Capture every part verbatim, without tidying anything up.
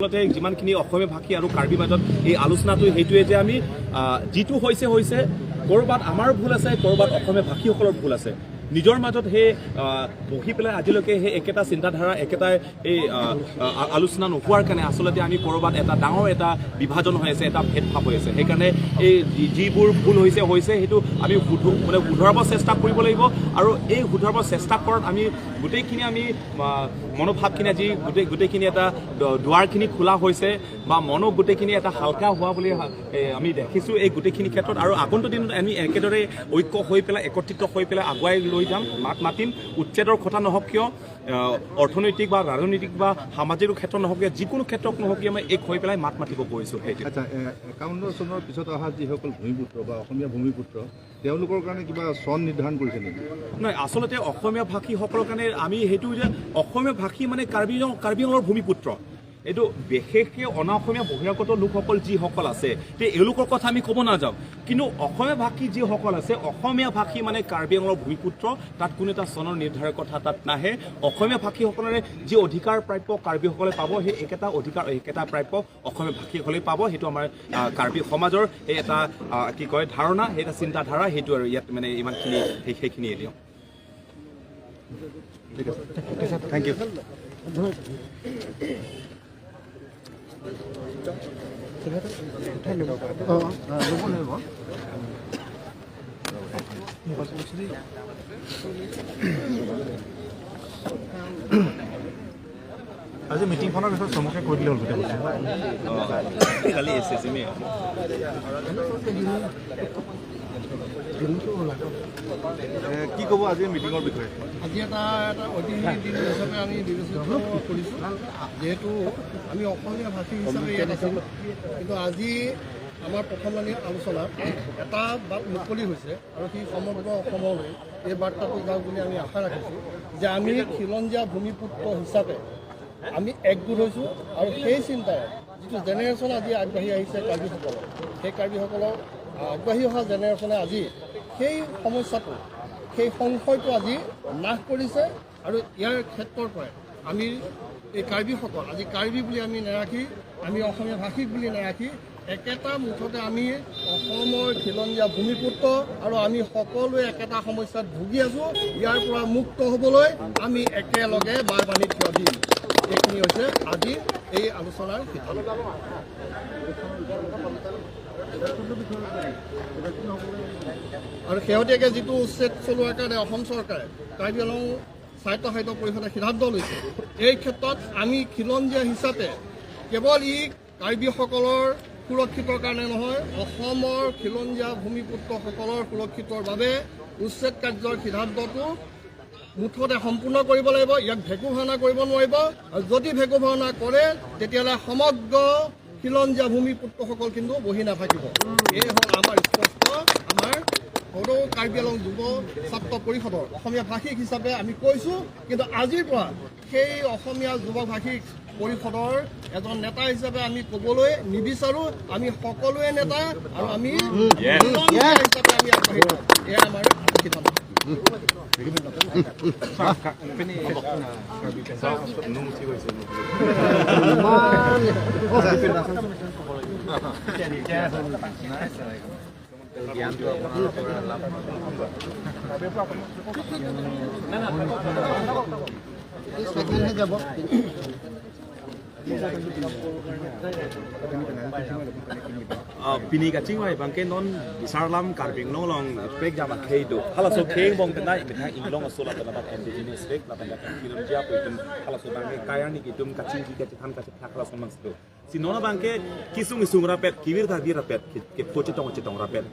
আচলতে যিমানখিনি অসমীয়া ভাষী আৰু কাৰ্বি মাজত এই আলোচনাটো সেইটোৱে যে আমি, আহ, যিটো হৈছে হৈছে, ক'ৰবাত আমাৰ ভুল আছে, ক'ৰবাত অসমীয়া ভাষীসকলৰ ভুল আছে। নিজৰ মাজত সেই, আহ, বহি পেলাই আজিলৈকে সেই একেটা চিন্তাধাৰা, একেটা এই, আহ, আহ, আলোচনা নোহোৱাৰ কাৰণে আচলতে আমি ক'ৰবাত এটা ডাঙৰ এটা বিভাজন হৈ আছে, এটা ভেদভাৱ হৈ আছে। সেইকাৰণে এই যি-, যিবোৰ ভুল হৈছে হৈছে, সেইটো আমি শুধ-, মানে শুধৰাব চেষ্টা কৰিব লাগিব। আৰু এই শুধৰাব চেষ্টা কৰাত আমি গোটেইখিনি আমি, আহ, মনোভাৱখিনি আজি গোটেই, গোটেইখিনি এটা দ-, দুৱাৰখিনি খোলা হৈছে বা মনো গোটেইখিনি এটা হালকা হোৱা বুলি হা-, এ, আমি দেখিছোঁ এই গোটেইখিনি ক্ষেত্ৰত। আৰু আগন্তুক দিনত আমি একেদৰে ঐক্য হৈ পেলাই, একত্ৰিত হৈ পেলাই আগুৱাই লৈ যাম, মাত মাতিম। উচ্ছেদৰ কথা নহওক কিয়, আহ, অৰ্থনৈতিক বা ৰাজনৈতিক বা সামাজিক ক্ষেত্ৰত নহওক কিয়, যিকোনো ক্ষেত্ৰত নহওক কিয়, আমি এক হৈ পেলাই মাত মাতিব গৈছোঁ। সেইটো। আচ্ছা, এ, একাৱন্ন চনৰ পিছত অহা যিসকল ভূমিপুত্ৰ বা অসমীয়া ভূমিপুত্ৰ, তেওঁলোকৰ কাৰণে কিবা চন নিৰ্ধাৰণ কৰিছে নেকি? নহয়, আচলতে অসমীয়া ভাষীসকলৰ কাৰণে আমি সেইটো যে অসমীয়া ভাষী মানে কাৰ্বি, কাৰ্বি আংলঙৰ ভূমিপুত্ৰ, এইটো বিশেষকৈ অনা অসমীয়া বহিৰাগত লোকসকল যিসকল আছে, তে এওঁলোকৰ কথা আমি ক'ব নাযাওঁ। কিন্তু অসমীয়া ভাষী যিসকল আছে, অসমীয়া ভাষী মানে কাৰ্বি আংলঙৰ ভূমিপুত্ৰ, তাত কোনো এটা চনৰ নিৰ্ধাৰক কথা তাত নাহে। অসমীয়া ভাষীসকলৰে যি অধিকাৰ প্ৰাপ্য কাৰ্বিসকলে পাব, সেই একেটা অধিকাৰ, একেটা প্ৰাপ্য অসমীয়া ভাষীসকলে পাব। সেইটো আমাৰ, আহ, কাৰ্বি সমাজৰ এই এটা, আহ, কি কয়, ধাৰণা, সেই এটা চিন্তাধাৰা, সেইটো আৰু ইয়াত মানে ইমানখিনি, সেই, সেইখিনিয়ে দিওঁ। ঠিক আছে, থেংক ইউ। আজি মিটিংখনৰ বিষয়ে চমুকৈ কৈ দিলে হ'ল গোটেই বস্তু। অ, কালি এছ এছ এম এ। এ, কি ক'ব আজি মিটিঙৰ বিষয়ে? আজি এটা, এটা ঐতিহাসিক দিন হিচাপে আমি বিবেচিত কৰিছোঁ। যিহেতু আমি অসমীয়া ভাষী হিচাপে ইয়াত আছোঁ, কিন্তু আজি আমাৰ প্ৰথমলানি আলোচনাত এটা বাট মুকলি হৈছে আৰু সি সমগ্ৰ অসমলৈ এই বাৰ্তাটো যাওক বুলি আমি আশা ৰাখিছোঁ যে আমি খিলঞ্জীয়া ভূমিপুত্ৰ হিচাপে আমি একগোট হৈছোঁ আৰু সেই চিন্তাৰে যিটো জেনেৰেশ্যন আজি আগবাঢ়ি আহিছে কাৰ্বিসকলৰ, সেই কাৰ্বিসকলৰ আগবাঢ়ি অহা জেনেৰেশ্যনে আজি সেই সমস্যাটো, সেই সংশয়টো আজি নাশ কৰিছে। আৰু ইয়াৰ ক্ষেত্ৰৰ পৰাই আমি এই কাৰ্বিসকল, আজি কাৰ্বি বুলি আমি নাৰাখি, আমি অসমীয়া ভাষিক বুলি নাৰাখি, একেটা মুঠতে আমি অসমৰ খিলঞ্জীয়া ভূমিপুত্ৰ আৰু আমি সকলোৱে একেটা সমস্যাত ভুগি আছোঁ। ইয়াৰ পৰা মুক্ত হ'বলৈ আমি একেলগে বাৰ বান্ধি থিয় দিম। এইখিনি হৈছে আজি এই আলোচনাৰ সিদ্ধান্ত। আৰু শেহতীয়াকৈ যিটো উচ্ছেদ চলোৱাৰ কাৰণে অসম চৰকাৰে কাৰ্বি আংলং স্বায়ত্তশাসিত পৰিষদে সিদ্ধান্ত লৈছে, এই ক্ষেত্ৰত আমি খিলঞ্জীয়া হিচাপে কেৱল ই কাৰ্বিসকলৰ সুৰক্ষিতৰ কাৰণে নহয়, অসমৰ খিলঞ্জীয়া ভূমিপুত্ৰসকলৰ সুৰক্ষিতৰ বাবে উচ্ছেদ কাৰ্যৰ সিদ্ধান্তটো মুঠতে সম্পূৰ্ণ কৰিব লাগিব। ইয়াক ভেকু ভাওনা কৰিব নোৱাৰিব। আৰু যদি ভেকু ভাওনা কৰে, তেতিয়াহ'লে সমগ্ৰ খিলঞ্জীয়া ভূমিপুত্ৰসকল কিন্তু বহি নাথাকিব। এই হ'ল আমাৰ স্পষ্ট, আমাৰ সদৌ কাৰ্বি আংলং যুৱ ছাত্ৰ পৰিষদৰ অসমীয়া ভাষিক হিচাপে আমি কৈছোঁ, কিন্তু আজিৰ পৰা সেই অসমীয়া যুৱ ভাষিক পৰিষদৰ এজন নেতা হিচাপে আমি ক'বলৈ নিবিচাৰোঁ। আমি সকলোৱে নেতা আৰু আমি খিলঞ্জীয়া হিচাপে আমি আগবাঢ়ি যাম। এয়া আমাৰ সিদ্ধান্ত। Ah, pini kachingvai abangke non bisarlam Karbi Anglong along pek jama khei do. Halaso khei angbong tenai methang Inglong aso lapen indigenous faith lapen dak film jia po itum halaso abangke kaya ni itum kachingki kachethan kachethak halaso mang situ. Si non abangke kesung kesung rapet, kevir kavir rapet, ke, kepho chetong chetong rapet.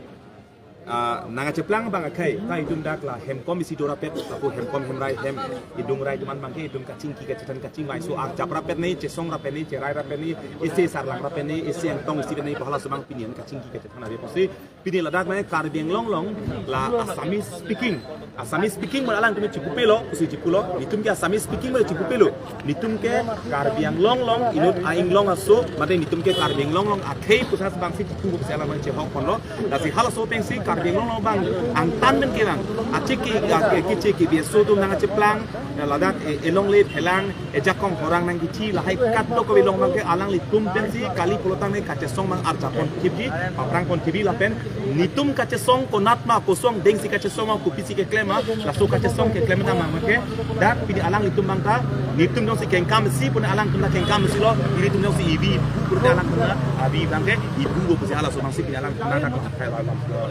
Ah, nangkacheplang abang akhei, ta itum dak la hemkom isi do rapet, lapu hemkom hemrai hem idung rai atum an abangke itum kachingki kachethan kachingvai so arjap rapet nei, chesong rapet nei, cherai rapet nei, isi sarlang rapet nei, isi angtong isi nei, pu halaso abang pini an kachingki kachethan ave pusi, pini ladak abang Karbi Anglong along la Assamese speaking, Assamese speaking mo alangtum chipupelo, pusi chipulo, netum ke Assamese speaking mo chipupelo, netum ke Karbi Anglong along inut a-Inglong aso, mate netum ke Karbi Anglong along akhei pusas abangsi chipu pusi alam chehok ponlo, lasi halaso pensi Karbi Anglong along abang angtan pen kelang. Achik ke, ke, ke, ke, ke, B S O atum nangcheplang, ladak, eh, elongle phelang, ejakong horang nangkithi, lahai kadokave along abangke alanglitum pensi kali pulotangte kachesong abang arjapon thipji, paprangpon thipji lapen netum kachesong konat ma, kosong dengsi kachesong ma, kopisi keklem ma, laso kachesong keklem abangke dak pini alanglitum abangta, netum jongsi kengkam si pun alangtum ta kengkam silo, netum jongsi ivi pun alangtum ta avi abangke ivu pusi halaso abangsi pini alangtum ta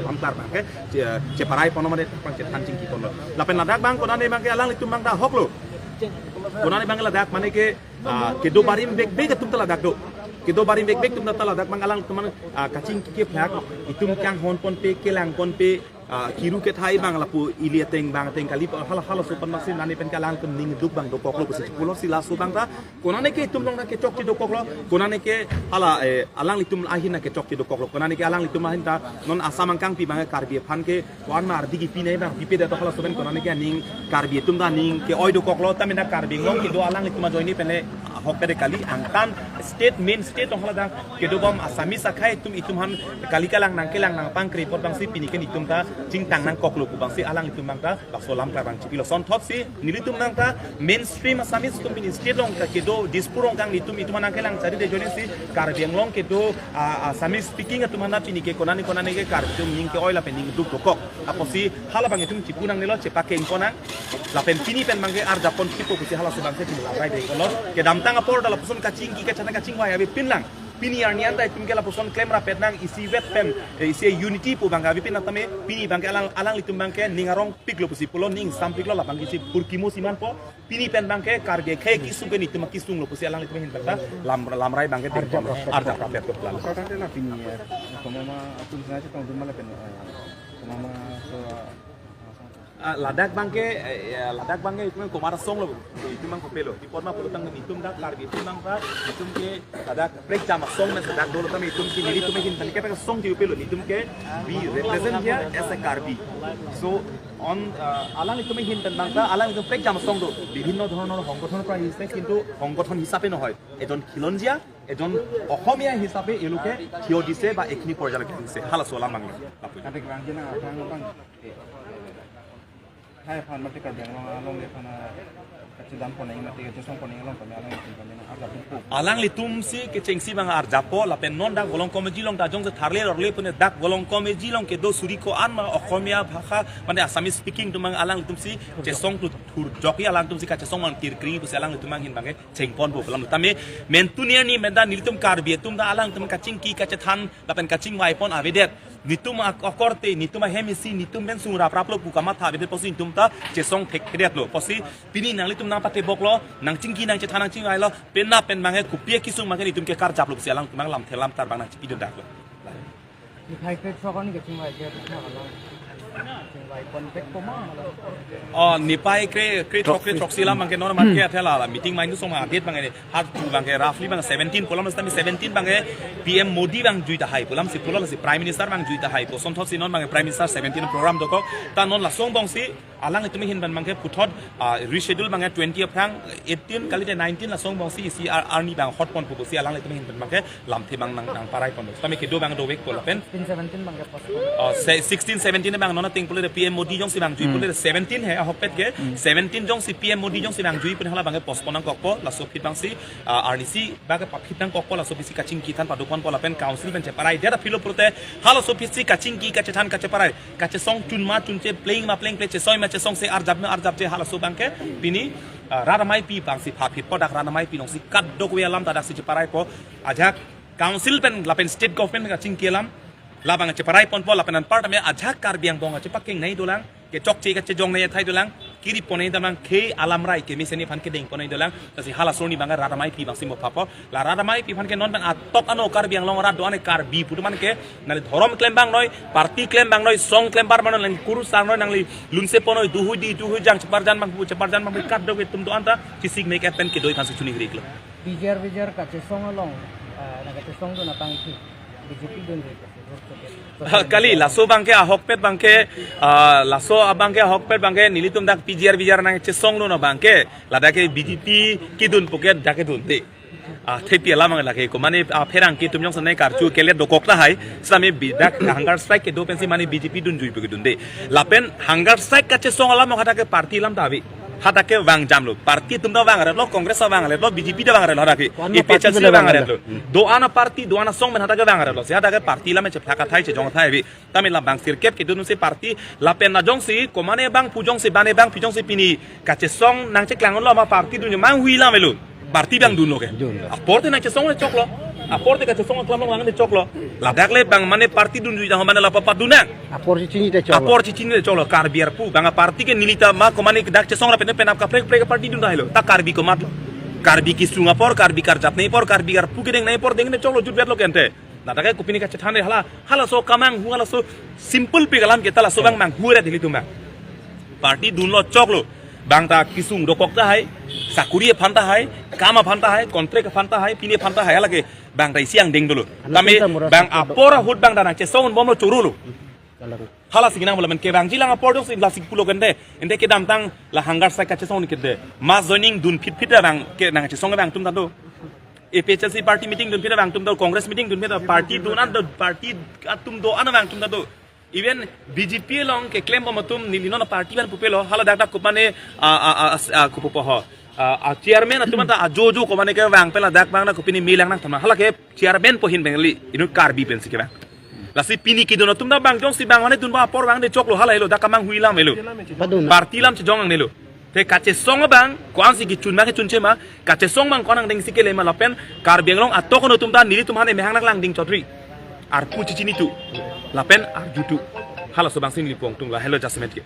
lamklar abangke che, cheparai ponlo mane pang chethan chingki ponlo. Lapen ladak abang konane abangke alanglitum abangta ahoklo. Konane abang ladak mane ke, ah, kedo barim bek bek atum ta ladak do. Kedo barim bek bek atum ta ladak abang alangtum abang, ah, kachingki kephak, itum kanghon ponpe, kelang ponpe, ah, kiru kethai abang lapu ili ateng abang ateng kali hala halaso pen masi nane pen ke alangtum ning duk abang dokoklo pusi pulo si laso abangta. Konane ke itum along ta kechokche dokoklo, konane ke hala, eh, alanglitum ahin ta kechokche dokoklo, konane ke alanglitum ahin ta non Assam angkangpi abang Karbi aphan ke ko-an ma ardi kipinei abang pipedet halaso pen konane ke aning Karbi atum ta aning ke-oi dokoklo, tame na Karbi Anglong kedo alanglitum ajoine pen le ahokpet kali, angtan state, main state along hala ta kedobom Assamese akhei atum itum aphan kali kelang nangkelang nangpangkre apot abangsi pini ke netum ta chingtang nangkoklo pu abangsi alanglitum abangta laso lamklar abang chipilo. Sonthotsi nelitum nangta mainstream Assamese atum pini state along ta kedo Dispur along kang netum itum aphan nangkelang chari de ajoine si Karbi Anglong kedo, ah, Assamese speaking atum aphan pini ke konane konane ke Karbi atum ning ke-oi lapen ning duk dokok. Apotsi hala abang itum chipu nangnelo, chepakeng ponnang. Lapen pini pen abangke arjapon thippo pusi halaso abangke pini lamrai de kono. Kedamtang apor ta lapuson kachingki kachethan kachingvai avepin lang. Pini arni anta itum ke lapuson klem rapet nang isivet pen, eh, isi unity pu abangke avepin tame pini abangke alang, alanglitum abangke ning arongpiklo pusi pulo, ning sampiklo, labang isi purkimo siman po. Pini pen abangke Karbi akhei kesung ke netum kesunglo pusi alanglitum ahin pen ta lam, lamrai abangke dengpon arjap rapet ko plan. Kotangte la pini, eh, komat ma atum sana chetongdun ma lapen, eh, komat ma so, ah, ladak abangke, eh, ya, ladak abangke itum komat asonglo, itum abang kopilo. Di apot ma pulotangte netum dak Karbi atum abang ta, itum ke ladak prekjam asong pen ladak dolo tame itum ke nelitum ahin pen ke asong di kopilo, netum ke we represent here as a Karbi. So on, uh, alanglitum ahin pen abangta, alanglitum prekjam asong do, বিভিন্ন ধৰণৰ সংগঠনৰ পৰা আহিছে, কিন্তু সংগঠন হিচাপে নহয়, এজন খিলঞ্জীয়া, এজন অসমীয়া হিচাপে এওঁলোকে থিয় দিছে বা এইখিনি পৰ্যায়লৈকে আহিছে। Halaso alam abang. Kati kerang jina, kerang abang. Hai aphan mati Karbi Anglong along le aphan, ah, kachedam ponnang mati kachesong ponnang along kami along itum kami nang arjap dukpo. Alanglitum si kechengsi abang arjappo lapen non dak Volongkom Eji along ta jongsi tharle rorle pune dak Volongkom Eji along kedo suri ko-an ma Okhomia bhasha mane Assamese speaking atum abang alanglitum si chesong tu thurjokji alanglitum si kachesong abang tirkring pusi alanglitum abang ahin abangke chengponpo pu alam. Tame mentuni arni menta nelitum Karbi atum ta alangtum kachingki kachethan lapen kachingvaipon avedet. Netum ak-, akorte, netum ahem isi, netum pen sung rapraplo pu kamatha avedet pusi netum ta chesong thekthedetlo. Pusi pini nanglitum nangpateboklo, nangchingki nangchethan nangchingvailo, penap pen abangke kopi akesung abangke netum ke karjaplo pusi alangtum abang lamthe lamtar abang nangchipidun daklo. Niphai kre throk arni kachingvai ke throk alam. Chingvaipon pek poma alam. Oh, niphai kre, kre throk kre throksi alam abangke non abangke athela la meeting main song ma update abangke har tu abangke roughly abang seventeen pu alam sitame seventeen abangke P M Modi abang jui tahai pu alam si pulo lasi Prime Minister abang jui tahai pu. Sonthotsi non abangke Prime Minister seventeen program dokok. Ta non laso angbong si alanglitum ahin pen abangke puthot, ah, reschedule abangke twenty aphrang eighteen kalite nineteen laso angbong si isi ar-, arni abang hotponpo pusi alanglitum ahin pen abangke lamthe abang nang, nangparaiponpo. Tame kedo abang dovekpo lapen. Sixteen seventeen abangke postpone. Oh, se-, sixteen seventeen abang non ateng pule P M Modi jongsi abang jui pule seventeen he ahokpet ke. Seventeen jongsi P M Modi jongsi abang jui pun hala abangke postpone nangkokpo laso aphi abangsi, ah, arnisi abangke paphit nangkokpo laso aphi si kachingki than padoponpo lapen council pen cheparai. Dera philo pulote halaso aphi si kachingki kachethan kacheparai. Kachesong chun ma chunche, pleng ma plengple, chesoi ma chesongse, arjap ma arjapche halaso abangke pini, ah, rat ameipi abangsi paphitpo dak rat ameipi alongsi kadokave alam ta daksi cheparaipo. Ajak council pen lapen state government kachingki alam labang cheparaiponpo lapen anparta me ajak Karbi angbong chepakengnei dolang, kechokche kachejong nei athai dolang, kiri ponnei dolang, khei alamrai kemesen aphan kedeng ponnei dolang. Lasi halaso arni abangke rat ameipi abangsi mo papo. La rat ameipi aphan ke non pen atok ano Karbi Anglong arat do-an ke Karbi pu atum abangke nangli dhorom klem abang noi, party klem abang noi, song klem abang noi, nangli kurusar noi, nangli lunse ponnoi, duhui di, duhui jang, cheparjan abang pu, cheparjan abang pu, kadokave atum do-an ta chesik mek et pen kedo aphansi chuningri iklo. P G R V G R kachesong along, eh, nangkachesongdun abang ke B J P dunri. Ah, kali, laso abangke ahokpet abangke, ah, laso abangke ahokpet abangke, nelitum dak P G R V G R nangchesongdun abangke, ladak ke B J P kedun puke dak kedunde. Ah, thepi alam ang lake ko mane, ah, pherangke atum jongsi nangkarju kelet dokok tahai. Sami bidak hunger strike kedo pensi mane B J P dunjui pu kedunde. Lapen hunger strike kachesong alam hadak ke party alam ta ave. Hadak ke vangjamlo. Party atum ta vangretlo, Congress ta vangretlo, B J P ta vangretlo hadak ke. Ko-an A P H L C party ta vangretlo. Vangretlo. Hmm. Do-an aparty, do-an asong pen hadak ke vangretlo. Si hadak ke party alam chepthak athai chejong athai ave. Tame labang sirkep kedun si party lapen na jongsi komane bang pu jongsi bane bang pi jongsi pini kachesong nangcheklang lo ma party dun manghui lam avelo. Party bang dunlo ke. Dunlo. Apor te nangchesong le choklo. Apor te kachesong aklam lo nang le choklo. Ladak le bang mane party dunjui jang mane la papat dun nang. Apor si chinine choklo. Apor si chinine choklo. Karbi arpu bang party ke neli ta ma komane dak chesong ra pen pen ap kaprek prek party dun tahai lo. Ta Karbi komatlo. Karbi kesung apor, Karbi karjap nei apor, Karbi arpu kedeng nei apor deng ne choklo jutvetlo ke ante. Ladak ke kopine kachethan re hala, halaso kamanghu, halaso simple pi alam ke ta laso bang manghu re nelitum bang. Party dunlo choklo. Bang ta kesung dokok tahai, sakuri aphan tahai, kam aphan tahai, contract aphan tahai, pini aphan tahai, hala ke bang ta isi angdeng dolo. Anu Tame pinta mura bang sakuri apor ahut bang ta nangchesong bomlo chorolo. Kalang. Hala si nang bolamen kevangji lang apor jongsi lasi pulo ke ante. Ante kedamtang la hunger strike kachesong ni kede. Mass joining dun phit phit bang ke nangchesong bang atum ta do. A P H L C party meeting dun phit bang atum do, Congress meeting dun phit party dun an do, party atum do-an bang atum ta do. Even B J P along keklem bom atum neli non party ban pupelo, hala dak dak kopane, a, a, a, a, kopupo ho. A, a, chairman atum ta ajojo komane kevang pela dak bang na kopine melang nangthan ma. Hala ke chairman po hin Bengali, inut Karbi pensi kevang. Lasi pini kedun atum ta bang jongsi bang mane dun ba apor bang de choklo hala helo dak kamanghui lam avelo. Padun. Party alam chejong angnelo. Te kachesong bang ko-ansi kechun ma kechunche ma, kachesong bang ko-an angdeng si kele ma lapen Karbi Anglong atok atum ta nelitum hane mehang nanglang ding chotri. Arpu chichini tu. Lapen arju tu. Halaso bang si neli pu angtung la helo jasemet ke.